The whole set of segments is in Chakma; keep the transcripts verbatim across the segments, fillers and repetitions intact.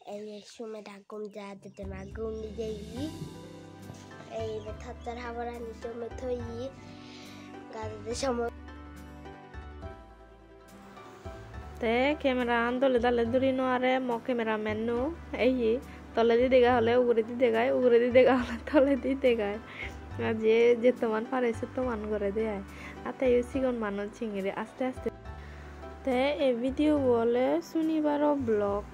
Ei Sumedha gum ja, Jotema gum di jeye. Ei ibe tottor haborani somey toye. Gajede somot. Te camera an dole dale duri no are mo cameraman no. Ei ye toledi dega hole uguredi degai, uguredi dega hole toledi degai. Ar je jettoman pare settoman gore de ai. Ar te yo sigon manuj hingiri aste aste. Te ei video bo ole sunibaro vlog.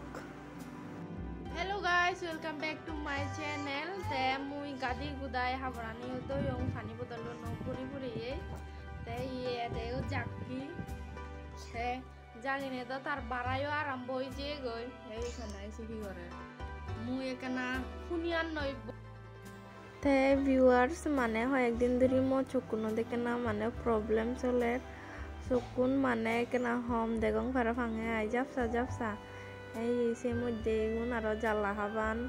Hello guys, welcome back to my channel. Te mui gadi gudai haborani toyong pani bodol loi no puri puri ei. Te iye ede o jakki. Te jagine do tar barayo arambo oi jeyegoi. Ei ekkana isi hi gore. Mui ekkana huniyan noi. Te viewers, mane hoyek din dhuri mo chokkunot ekkena mane problem soler. Chokkun mane ekkena hom degong parapang ai, japsa japsa. Ei se moddhe igun aro jalla haban.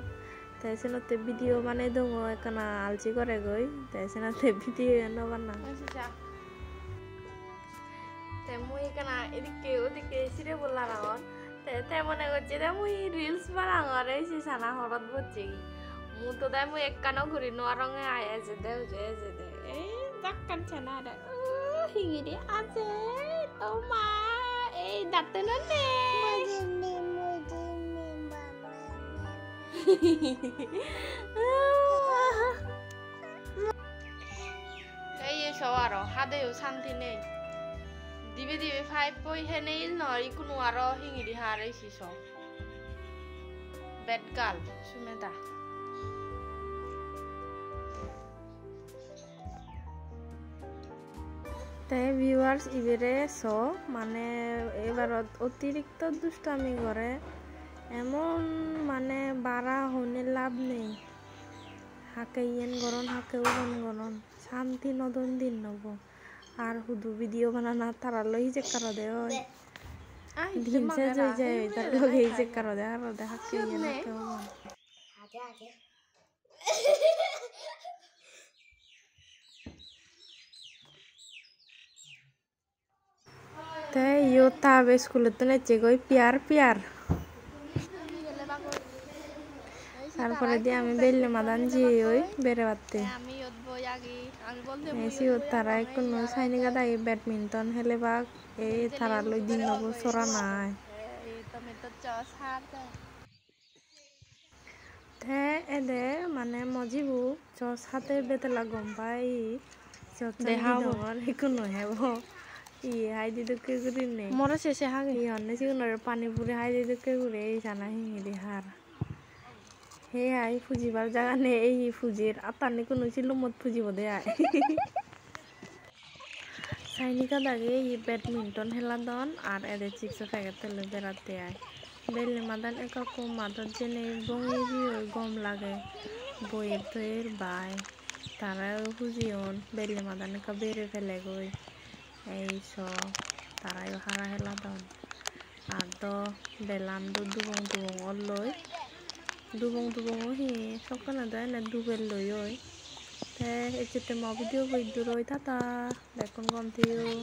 Te senotte video banei dongo ekkena alsi goregoi. Te senotte video yo no banang. Te mui ekkena edikke odikke sire bolla rangor. Te, te mone gocche de mui reels banangor, ei se sana horot bocchegi. Mu to de mui ekkano guri nw aronge ai, ejede uje, ejede. Ei, jakkan sana de. Uh, hingiri ajer. O ma, ei dattuno nei. Ei, ei, so aro, hadeyo santi nei. Dibe dibe pipe boi hene il noi, ikkunu aro hingiri har ei si so. Bad girl, Sumedha. Te viewers, ibere so, mane ebarot otirikto dustami gore, emon mane bara hone lab nei, hakke iyen goron, hakke uban goron, santi no don din no bo. Ar hudu video banana, tara loi hijek karode oi. Din sej oi jai oi, tar loge hijek karode, ar ode hakke iyen hakke uban. Te iyot ta abe iskulottun ecchegoi piar piar. Tar poredi ami belle madan jeyegoi berebatte. Te siyot tara ekkuno saini gadagi badminton helebak. Ei tara loi dinnobo sora nai. Te ede mane mojibo jos hate betala gom pai, jos hate degongor, ekku no hebo. Iye haide dokke gurinei. More se se hage. Iye honne sigunore pani puri haide dokke guri ei sana hingiri har. He ai pujibar jaga nei, ei pujer attani kuno silumot pujibode ai. Saini gadagi ye badminton heladon ar ede chips o packet loi beratte ai. Belle madan ekka ekka madot jeinei bongi jeyegoi, gom lage. Boyer toyer bai. Tarayo hujiyon, belle madan ekka berei pelegoi. Ei so, tarayo hara heladon. Ar do belan do dubong dubong olloi. Dubong dubong o hi sokkene do ene dubelloi oi. Te ecche te mo video bo iddur oi, tata. Bekkun gom theyo.